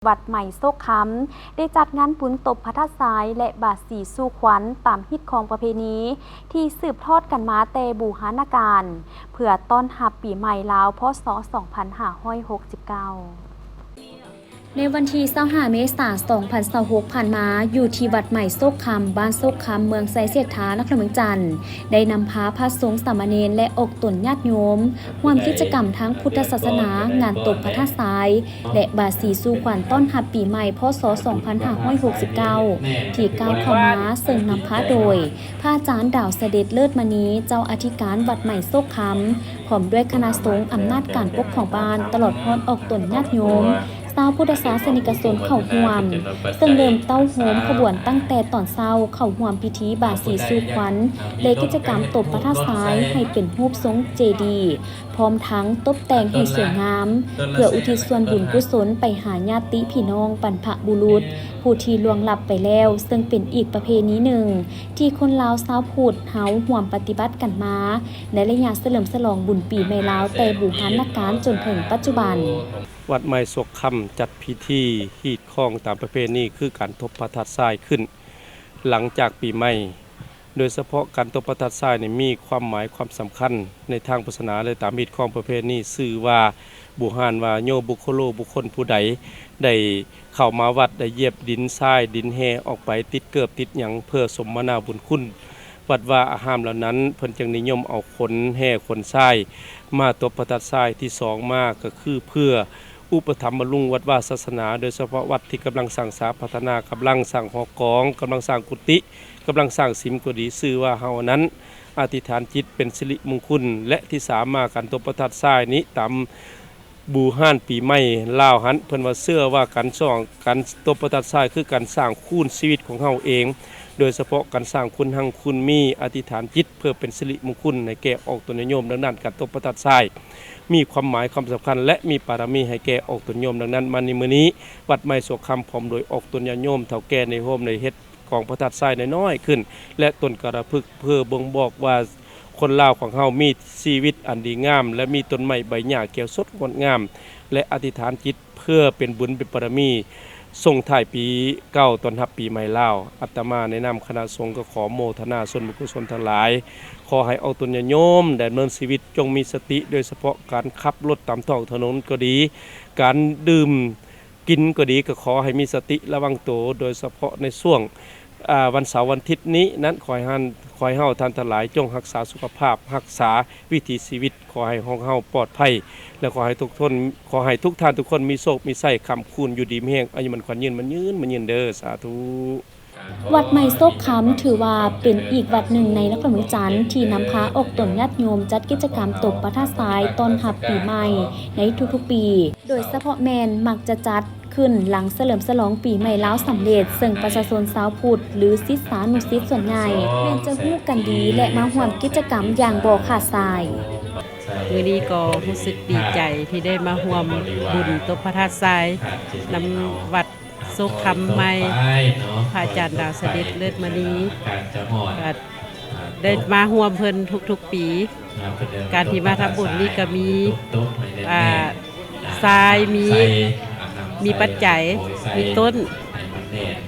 ວັດໃໝ່ໂຊກຄຳ ໄດ້ຈັດງານບຸນຕົບພະທາດຊາຍ ແລະ ບາສີສູ່ຂວັນ ຕາມຮີດຄອງປະເພນີ ທີ່ສືບທອດກັນມາແຕ່ບູຮານະການ ເພື່ອຕ້ອນຮັບປີໃໝ່ລາວ ພ.ສ. ສອງພັນຫ້າຮ້ອຍຫົກສິບເກົ້າ. ໃນວັນທີຊາວຫ້າ ເມສາ ສອງພັນຊາວຫົກ ຜ່ານມາ, ຢູ່ທີ່ວັດໃໝ່ໂຊກຄຳ, ບ້ານໂຊກຄຳ, ເມືອງໄຊເສດຖາ, ນະຄອນຫຼວງວຽງຈັນ, ໄດ້ນຳພາພະສົງສາມະເນນ ແລະ ອອກຕົນຍາດໂຍມ ຮ່ວມກິດຈະກຳທາງພຸດທະສາສະໜາ, ງານຕົບພະທາດຊາຍ ແລະ ບາສີສູ່ຂວັນຕ້ອນຮັບປີໃໝ່ ພ.ສ. ສອງພັນຫ້າຮ້ອຍຫົກສິບເກົ້າ ທີ່ກ້າວເຂົ້າມາ, ເຊິ່ງນຳພາໂດຍ ພະອາຈານ ດາວສະເດັດ ເລີດມະນີ ເຈົ້າອະທິການວັດໃໝ່ໂຊກຄຳ, ພ້ອມດ້ວຍຄະນະສົງ, ອຳນາດການປົກຄອງບ້ານ, ຕະຫຼອດຮອດອອກຕົນຍາດໂຍມ, ຊາວພຸດທະສາສະນິກະຊົນເຂົ້າຮ່ວມ, ເຊິ່ງເລີ່ມເຕົ້າໂຮມຂະບວນຕັ້ງແຕ່ຕອນເຊົ້າ, ເຂົ້າຮ່ວມພິທີບາສີສູ່ຂວັນ ແລະ ກິດຈະກຳຕົບພະທາດຊາຍໃຫ້ເປັນຮູບຊົງເຈດີ, ພ້ອມທັງຕົບແຕ່ງໃຫ້ສວຍງາມ ເພື່ອອຸທິດສ່ວນບຸນກຸສົນໄປຫາຍາດຕິພີ່ນ້ອງບັນພະບຸລຸດ ຜູ້ທີ່ລ່ວງລັບໄປແລ້ວ, ເຊິ່ງເປັນອີກປະເພນີໜຶ່ງ ທີ່ຄົນລາວຊາວພຸດເຮົາຮ່ວມປະຕິບັດກັນມາ ໃນໄລຍະສະເຫຼີມສະຫຼອງບຸນປີໃໝ່ລາວ ແຕ່ບູຮານະການຈົນເຖິງປັດຈຸບັນ. ວັດໃໝ່ໂຊກຄຳຈັດພິທີຮີດຄອງຕາມປະເພນີ ຄືການຕົບພະທາດຊາຍຂຶ້ນຫຼັງຈາກປີໃໝ່. ໂດຍສະເພາະການຕົບພະທາດຊາຍນີ້ມີຄວາມໝາຍຄວາມສຳຄັນໃນທາງປາສະໜາ ແລະ ຕາມຮີດຄອງປະເພນີ ຊື່ວ່າບູຮານວ່າ ໂຍບຸກໂຄໂລ ບຸກຄົນຜູ້ໃດໄດ້ເຂົ້າມາວັດ ໄດ້ຢຽບດິນຊາຍ ດິນແຮ່ອອກໄປ ຕິດເກີບຕິດຫຍັງ ເພື່ອສົມມະນາບຸນຄຸນວັດວາອາຮາມເຫຼົ່ານັ້ນ, ເພິ່ນຈຶ່ງນິຍົມເອົາຂົນແຮ່ຂົນຊາຍມາຕົບພະທາດຊາຍ. ທີສອງມາກໍຄືເພື່ອອຸປະຖຳບຳລຸງວັດວາສາສະໜາ, ໂດຍສະເພາະວັດທີ່ກຳລັງສ້າງສາພັດທະນາ, ກຳລັງສ້າງຫໍກອງ, ກຳລັງສ້າງກຸຕິ, ກຳລັງສ້າງສິມກໍດີ, ຊື່ວ່າເຮົານັ້ນອະທິຖານຈິດເປັນສິລິມຸງຄຸນ. ແລະ ທີສາມມາ ການຕົບພະທາດຊາຍນີ້ ຕາມບູຮານປີໃໝ່ລາວຫັ້ນ ເພິ່ນວ່າເຊື່ອວ່າການສ້າງ ການຕົບພະທາດຊາຍ ຄືການສ້າງຄູນຊີວິດຂອງເຮົາເອງ, ໂດຍສະເພາະການສ້າງຄຸນຮັ່ງຄຸນມີ, ອະທິຖານຈິດເພື່ອເປັນສິລິມຸງຄຸນໃຫ້ແກ່ອອກຕົນຍາດໂຍມ. ດັ່ງນັ້ນ ການຕົບພະທາດຊາຍມີຄວາມໝາຍຄວາມສຳຄັນ ແລະ ມີປາລະມີໃຫ້ແກ່ອອກຕົນໂຍມ. ດັ່ງນັ້ນ ມາໃນມື້ນີ້ ວັດໃໝ່ໂຊກຄຳ ພ້ອມໂດຍອອກຕົນຍາດໂຍມ ເຖົ້າແກ່ໃນໂຮມ ໄດ້ເຮັດ ກອງພະທາດຊາຍນ້ອຍໆຂຶ້ນ ແລະ ຕົ້ນກາລະພຶກ ເພື່ອບົ່ງບອກວ່າຄົນລາວຂອງເຮົາມີຊີວິດອັນດີງາມ ແລະ ມີຕົ້ນໄມ້ໃບຫຍ້າຂຽວສົດງົດງາມ ແລະ ອະທິຖານຈິດເພື່ອເປັນບຸນເປັນບາລະມີ ສົ່ງທ້າຍປີເກົ່າ ຕ້ອນຮັບປີໃໝ່ລາວ. ອາດຕະມາໃນນາມຄະນະສົງກໍຂໍໂມທະນາສ່ວນບຸນກຸສົນທັງຫຼາຍ. ຂໍໃຫ້ອອກຕົນຍາດໂຍມດຳເນີນຊີວິດຈົ່ງມີສະຕິ, ໂດຍສະເພາະການຂັບລົດຕາມທ້ອງຖະໜົນກໍດີ, ການດື່ມ ກິນກໍດີ ກໍຂໍໃຫ້ມີສະຕິລະວັງໂຕ, ໂດຍສະເພາະໃນຊ່ວງ ອາ ວັນເສົາວັນທິດນີ້ນັ້ນ ຂໍໃຫ້ທ່ານ ຂໍໃຫ້ເຮົາທ່ານທັງຫຼາຍຈົ່ງຮັກສາສຸຂະພາບ, ຮັກສາວິຖີຊີວິດ, ຂໍໃຫ້ພວກເຮົາປອດໄພ ແລະ ຂໍໃຫ້ທຸກຄົນ ຂໍໃຫ້ທຸກທ່ານທຸກຄົນມີໂຊກມີໄຊ, ຄ້ຳຄູນ, ຢູ່ດີມີແຮງ, ອາຍຸໝັ້ນຂວັນຍືນ, ໝັ້ນຍືນ, ໝັ້ນຍືນເດີ. ສາທຸ. ວັດໃໝ່ໂຊກຄຳ ຖືວ່າເປັນອີກວັດໜຶ່ງໃນນະຄອນຫຼວງວຽງຈັນ ທີ່ນຳພາອອກຕົນຍາດໂຍມຈັດກິດຈະກຳຕົບພະທາດຊາຍຕ້ອນຮັບປີໃໝ່ໃນທຸກໆປີ, ໂດຍສະເພາະແມ່ນມັກຈະຈັດຂຶ້ນຫຼັງສະເຫຼີມສະຫຼອງປີໃໝ່ລາວສຳເລັດ, ເຊິ່ງປະຊາຊົນຊາວພຸດ ຫຼື ສິດສານຸສິດສ່ວນໃຫຍ່ ແມ່ນຈະຮູ້ກັນດີ ແລະ ມາຮ່ວມກິດຈະກຳຢ່າງບໍ່ຂາດສາຍ. ມື້ນີ້ກໍຮູ້ສຶກດີໃຈທີ່ໄດ້ມາຮ່ວມບຸນຕົບພະທາດຊາຍນຳວັດ ໂຊກຄຳໃໝ່ ພະອາຈານດາວສະເດັດ ເລີດມະນີ ກະໄດ້ມາຮ່ວມເພິ່ນທຸກໆປີ. ການທີ່ມາທຳບຸນນີ້ກະມີ ອ່າ ຊາຍ ມີ ມີປັດໄຈ ມີຕົ້ນ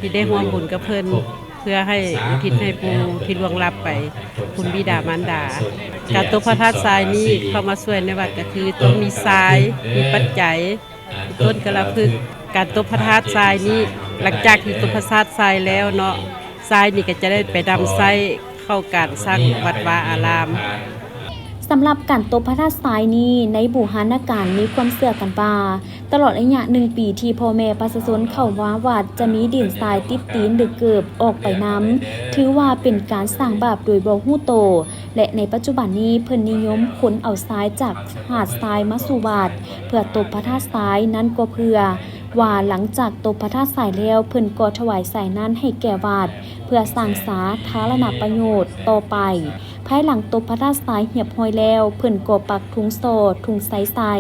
ທີ່ໄດ້ຮ່ວມບຸນກັບເພິ່ນ ເພື່ອໃຫ້ອຸທິດໃຫ້ຜູ້ທີ່ລ່ວງລັບໄປ ຄຸນບິດາມານດາ. ການຕົບພະທາດຊາຍນີ້ ເຂົ້າມາຊ່ວຍໃນວັດກະຄືຕ້ອງມີຊາຍ ມີປັດໄຈ ຕົ້ນກາລະພຶກ. ການຕົບພະທາດຊາຍນີ້ ຫຼັງຈາກທີ່ຕົບພະທາດຊາຍແລ້ວເນາະ ຊາຍນີ້ກໍຈະໄດ້ໄປນຳໃຊ້ເຂົ້າການສ້າງວັດວາອາລາມ. ສຳລັບການຕົບພະທາດຊາຍນີ້ ໃນບູຮານະການມີຄວາມເຊື່ອກັນວ່າ ຕະຫຼອດໄລຍະໜຶ່ງປີທີ່ພໍ່ແມ່ປະຊາຊົນເຂົ້າມາວັດ ຈະມີດິນຊາຍຕິດຕີນຫຼືເກີບອອກໄປນຳ, ຖືວ່າເປັນການສ້າງບາບໂດຍບໍ່ຮູ້ໂຕ. ແລະ ໃນປັດຈຸບັນນີ້ ເພິ່ນນິຍົມຂົນເອົາຊາຍຈາກຫາດຊາຍມາສູ່ວັດ ເພື່ອຕົບພະທາດຊາຍ, ນັ້ນກໍເພື່ອວ່າຫຼັງຈາກຕົບພະທາດຊາຍແລ້ວ ເພິ່ນກໍຖວາຍຊາຍນັ້ນໃຫ້ແກ່ວັດ ເພື່ອສ້າງສາທາລະນະປະໂຫຍດຕໍ່ໄປ. ພາຍຫຼັງຕົບພະທາດຊາຍຮຽບຮ້ອຍແລ້ວ ເພິ່ນກໍປັກທຸງສໍ່ ທຸງໄຊໃສ່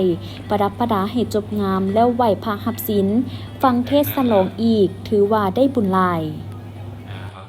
ປະດັບປະດາໃຫ້ຈົບງາມ ແລ້ວໄຫວ້ພະຮັບສິນ, ຟັງເທດສະຫຼອງອີກ, ຖືວ່າໄດ້ບຸນຫຼາຍ.